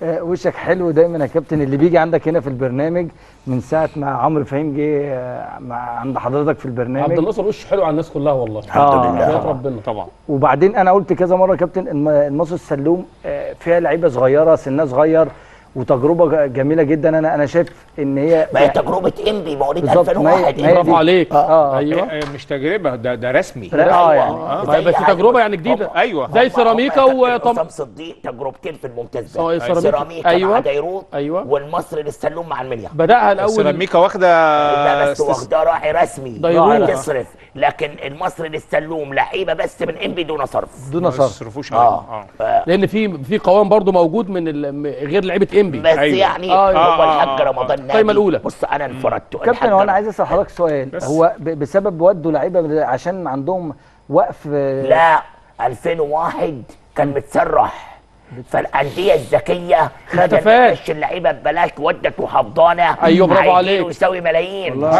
وشك حلو دايما يا كابتن. اللي بيجي عندك هنا في البرنامج من ساعة ما عمرو فهيم جه عند حضرتك في البرنامج، عبد الناصر وشه حلو على الناس كلها والله، الحمد لله ربنا طبعا. وبعدين انا قلت كذا مرة يا كابتن المصري السلوم فيها لعيبة صغيرة سنها صغير وتجربه جميلة جدا. انا شايف ان هي ما هي تجربه انبي مواليد 2001. برافو عليك. ايوه مش تجربه، ده رسمي. يعني طيب بس تجربه يعني جديدة. ايوه زي سيراميكا وطم صديق، تجربتين في الممتاز. سيراميكا مع ديروت، ايوه، والمصري للسلوم مع المنيا. بداها الاول سيراميكا واخده، بس واخده راعي رسمي ديروت تصرف، لكن المصري للسلوم لعيبة بس من انبي دون صرف، دون صرف. لان في قوام برضو موجود من غير لعيبة انبي بس. أيوة. يعني هو الحاج رمضان القايمة الاولى. بص انا انفردت كابتن، هو انا عايز اسال حضرتك سؤال. هو بسبب ودوا لعيبة عشان عندهم وقف؟ لا، 2001 كان متسرح، فالانديه الذكية خدت اللعيبة ببلاش، ودت وحفضانه. ايوه برافو عليك، ويساوي ملايين.